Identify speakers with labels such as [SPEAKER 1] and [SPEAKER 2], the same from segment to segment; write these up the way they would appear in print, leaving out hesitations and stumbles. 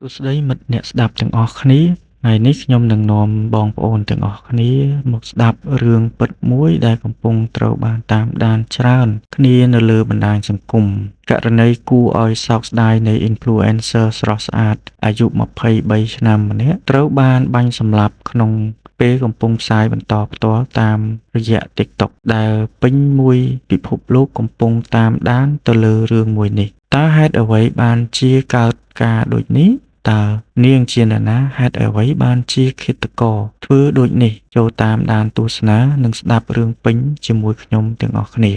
[SPEAKER 1] សួស្តីមិត្តអ្នកស្ដាប់ទាំងអស់គ្នាថ្ងៃនេះខ្ញុំនឹងនាំបងប្អូនទាំងអស់គ្នាមកស្ដាប់រឿងពិតមួយដែលកំពុងត្រូវបានតាមដានច្រើនគ្នានៅលើបណ្ដាញសង្គមករណីគួរឲ្យសោកស្ដាយនៃ Influencer ស្រស់ស្អាតអាយុ23ឆ្នាំម្នាក់ត្រូវបានបាញ់សម្លាប់ក្នុងពេលកំពុងផ្សាយបន្តផ្ទាល់តាមរយៈ TikTok ដែលពេញមួយពិភពលោកកំពុងតាមដានទៅលើរឿងមួយនេះតើហេតុអ្វីបានជាកើតការដូចនេះតើនាងជានរណាហេតុអ្វីបានជាឃាតករធ្វើដូចនេះចូលតាមដានទស្សនានិងស្ដាប់រឿងពេញជាមួយខ្ញុំទាំងអស់គ្នា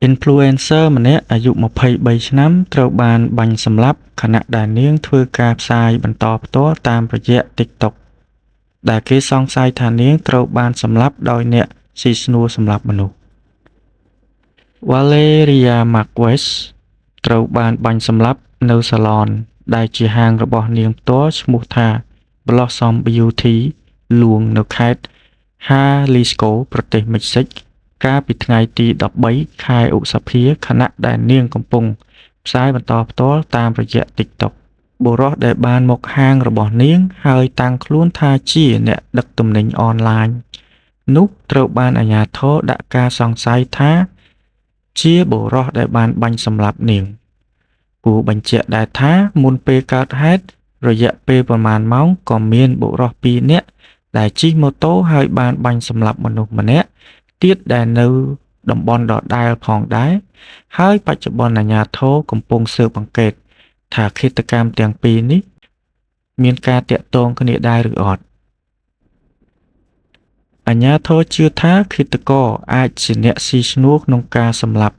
[SPEAKER 1] Influencer ម្នាក់អាយុ23ឆ្នាំត្រូវបានបាញ់សម្លាប់ខណៈដែលនាងធ្វើការផ្សាយបន្តផ្ទាល់តាមរយៈ TikTok ដែលគេសង្ស័យថានាងត្រូវបានសម្លាប់ដោយអ្នកស៊ីឈ្នួលសម្លាប់មនុស្ស Valeria Marquez ត្រូវបានបាញ់សម្លាប់នៅសាឡនដែលជាហាងរបស់នាងផ្ទាល់ឈ្មោះថា Blossom Beauty លួងនៅខេត្ត Jalisco ប្រទេសមិចស៊ិកកាលពីថ្ងៃទី13ខែឧសភាខណៈដែលនាងកំពុងផ្សាយបន្តផ្ទាល់តាមរយៈ TikTok បុរសដែលបានមកហាងរបស់នាងហើយតាំងខ្លួនថាជាអ្នកដឹកទំនិញអនឡាញនោះត្រូវបានអាជ្ញាធរដាក់ការសង្ស័យថាជាបុរសដែលបានបាញ់សម្លាប់នាងគួរបញ្ជាក់ដែរថាមុនពេលកើតហេតុរយៈពេលប្រមាណម៉ោងក៏មានបុរស2នាក់ដែលជិះម៉ូតូហើយបានបាញ់សម្លាប់មនុស្សម្នាក់ទៀតដែលនៅតំបន់ដដែលផងដែរហើយបច្ចុប្បន្នអាជ្ញាធរកំពុងស៊ើបអង្កេតថាឃាតកម្មទាំងពីរនេះមានការទាក់ទងគ្នាដែរឬអត់អាជ្ញាធរជឿថាឃាតករអាចជាអ្នកស៊ីឈ្នួលក្នុងការសម្លាប់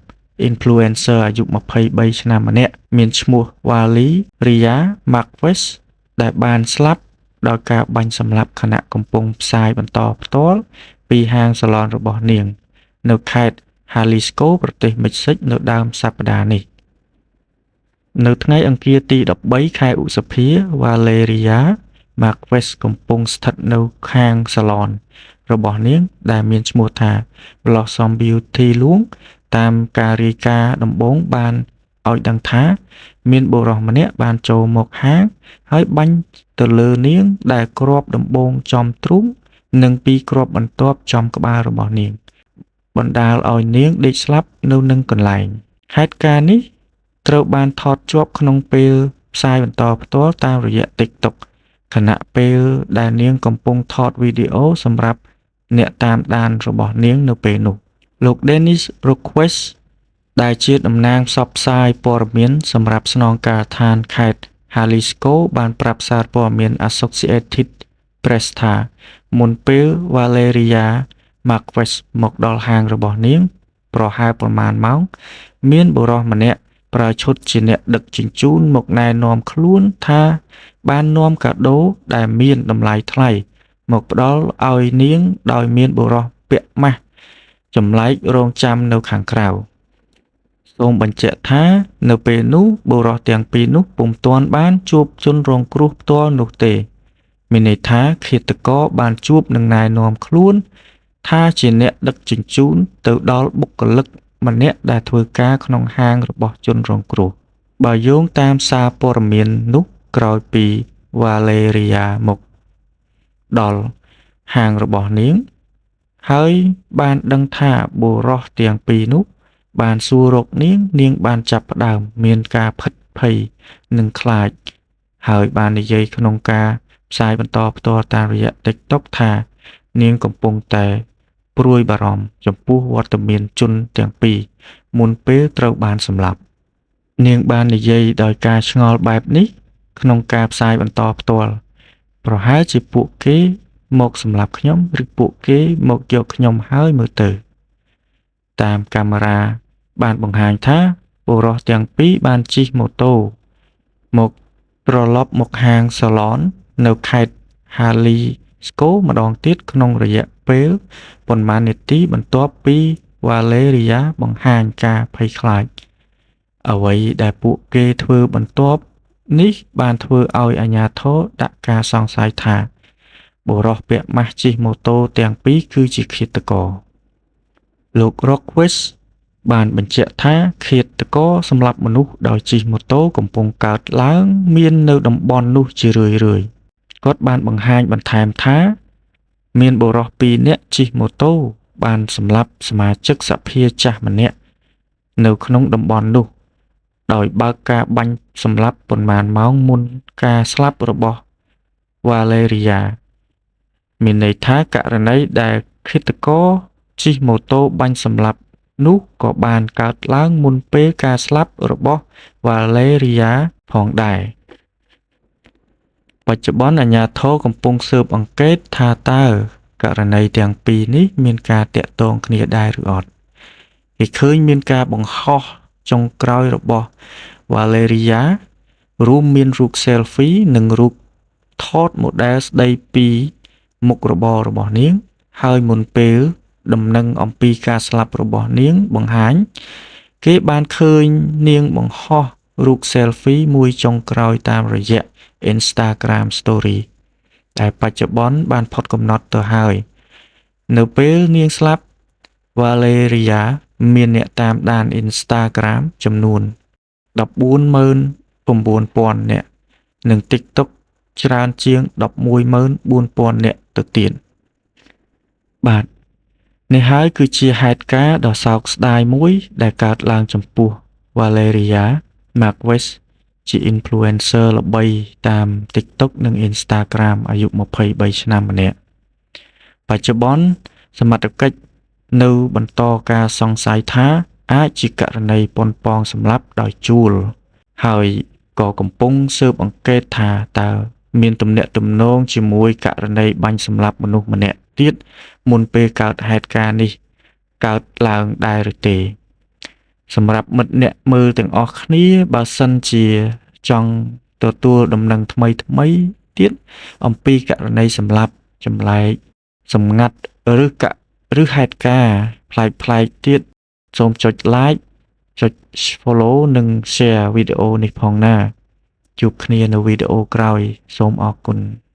[SPEAKER 1] Influencer អាយុ23ឆ្នាំម្នាក់មានឈ្មោះ Valeria Marquez ដែលបានស្លាប់ដោយការបាញ់សម្លាប់ខណៈកំពុងផ្សាយបន្តផ្ទាល់ពីហាងសាឡនរបស់នាងនៅខេត្ត Jalisco ប្រទេសមិចស៊ិកនៅដើមសប្តាហ៍នេះនៅថ្ងៃអង្គារទី13ខែឧសភា Valeria Marquez កំពុងស្ថិតនៅខាងសាឡនរបស់នាងដែលមានឈ្មោះថា Blossom Beauty លួងតាមការរាយការណ៍ដំបូងបានឲ្យដឹងថា មានបុរសម្នាក់បានចូលមកហាងហើយបាញ់ទៅលើនាងដែលគ្រាប់ដំបូងចំទ្រូងនិងពីរគ្រាប់បន្ទាប់ចំក្បាលរបស់នាងបណ្ដាលឲ្យនាងដេកស្លាប់នៅនឹងកន្លែងហេតុការណ៍នេះត្រូវបានថតជាប់ក្នុងពេលផ្សាយបន្តផ្ទាល់តាមរយៈ TikTok ខណៈពេលដែលនាងកំពុងថតវីដេអូសម្រាប់អ្នកតាមដានរបស់នាងនៅពេលនោះលោក Dennis Roquez ដែលជាតំណាងផ្សព្វផ្សាយព័ត៌មានសម្រាប់ស្នងការដ្ឋានខេត្ត Jalisco បានប្រាប់សារព័ត៌មាន Associated Press ថាមុនពេល Valeria Marquez មកដល់ហាងរបស់នាងប្រហែលប្រមាណម៉ោងមានបុរសម្នាក់ប្រើឈុតជាអ្នកដឹកជញ្ជូនមកណែនាំខ្លួនថាបាននាំកាដូដែលមានតម្លៃថ្លៃមកផ្ដល់ឲ្យនាងដោយមានបុរសពាក់ម៉ាស់ចម្លែករងចាំនៅខាងក្រៅសូមបញ្ជាក់ថានៅពេលនោះបុរសទាំងពីរនោះពុំទាន់បានជួបជនរងគ្រោះផ្ទាល់នោះទេមានន័យថាឃាតករបានជួបនឹងណែនាំខ្លួនថាជាអ្នកដឹកជញ្ជូនទៅដល់បុគ្គលិកម្នាក់ដែលធ្វើការក្នុងហាងរបស់ជនរងគ្រោះបើយោងតាមសារព័ត៌មាននោះក្រោយពី Valeria មកដល់ហាងរបស់នាងហើយបានដឹងថាបុរសទាំងពីរនោះបានសួររកនាងនាងបានចាប់ផ្ដើមមានការភិតភ័យនិងខ្លាចហើយបាននិយាយក្នុងការផ្សាយបន្តផ្ទាល់តាមរយៈ TikTok ថានាងកំពុងតែព្រួយបារម្ភចំពោះវត្តមានជនទាំងពីរមុនពេលត្រូវបានសម្លាប់នាងបាននិយាយដោយការឆ្ងល់បែបនេះក្នុងការផ្សាយបន្តផ្ទាល់ប្រហែលជាពួកគេមកសម្លាប់ខ្ញុំឬពួកគេមកយកខ្ញុំហើយមើលទៅតាមកាមេរ៉ាបានបង្ហាញថាបុរសទាំងពីរបានជិះម៉ូតូមកត្រឡប់មកហាងសាឡននៅខេត្ត Jalisco ម្ដងទៀតក្នុងរយៈពេលប៉ុន្មាននាទីបន្ទាប់ពី Valeria បង្ហាញការភ័យខ្លាចអ្វីដែលពួកគេធ្វើបន្ទាប់នេះបានធ្វើឲ្យអាជ្ញាធរដាក់ការសង្ស័យថាបុរសពាក់ម៉ាស់ជិះម៉ូតូទាំងពីរគឺជាឃាតករលោក Roquez បានបញ្ជាក់ថាឃាតករសម្លាប់មនុស្សដោយជិះម៉ូតូកំពុងកើតឡើងមាននៅតំបន់នោះជារឿយៗគាត់បានបង្ហាញបន្ថែមថាមានបុរសពីរនាក់ជិះម៉ូតូបានសម្លាប់សមាជិកសភាចាស់ម្នាក់នៅក្នុងតំបន់នោះដោយបើកការបាញ់សម្លាប់ប៉ុន្មានម៉ោងមុនការស្លាប់របស់វ៉ាឡេរីយ៉ាមានន័យថាករណីដែលឃាតករជិះម៉ូតូបាញ់សម្លាប់នោះក៏បានកើតឡើងមុនពេលការស្លាប់របស់វ៉ាឡេរីយ៉ាផងដែរបច្ចុប្បន្នអាជ្ញាធរកំពុងស៊ើបអង្កេតថាតើករណីទាំងពីរនេះមានការទាក់ទងគ្នាដែរឬអត់គេឃើញមានការបង្ហោះចុងក្រោយរបស់វ៉ាឡេរីយ៉ារួមមានរូប selfie និងរូបថតម៉ូដែលស្ដីពីមុខរបររបស់នាងហើយមុនពេលដំណឹងអំពីការស្លាប់របស់នាងបង្ហាញគេបានឃើញនាងបង្ហោះរូប selfie មួយចុងក្រោយតាមរយៈ Instagram Story ដែលបច្ចុប្បន្នបានផុតកំណត់ទៅហើយនៅពេលនាងស្លាប់វ៉ាឡេរីយ៉ាមានអ្នកតាមដាន Instagram ចំនួន 149,000 នាក់និង TikTok ច្រើនជាង 114,000 នាក់ទៅទៀតបាទនេះហើយគឺជាហេតុការណ៍ដ៏សោកស្ដាយមួយដែលកើតឡើងចំពោះ Valeria Marquez ជា influencer ល្បីតាម TikTok និង Instagram អាយុ23ឆ្នាំម្នាក់បច្ចុប្បន្នសមត្ថកិច្ចនៅបន្តការសង្ស័យថាអាចជាករណីប៉ុនប៉ងសម្លាប់ដោយជួលហើយក៏កំពុងស៊ើបអង្កេតថាតើមានទំនាក់ទំនងជាមួយករណីបាញ់សម្លាប់មនុស្សម្នាក់ទៀតមុនពេលកើតហេតុការណ៍នេះកើតឡើងដែរឬទេសម្រាប់មិត្តអ្នកមើលទាំងអស់គ្នាបើសិនជាចង់ទទួលដំណឹងថ្មីថ្មីទៀតអំពីករណីសម្លាប់ចម្លែកសម្ងាត់ឬកឬហេតុការណ៍ប្លែកប្លែកទៀតសូមចុច like ចុច follow និង share វីដេអូនេះផងណាជួបគ្នានៅវីដេអូក្រោយសូមអរគុណ។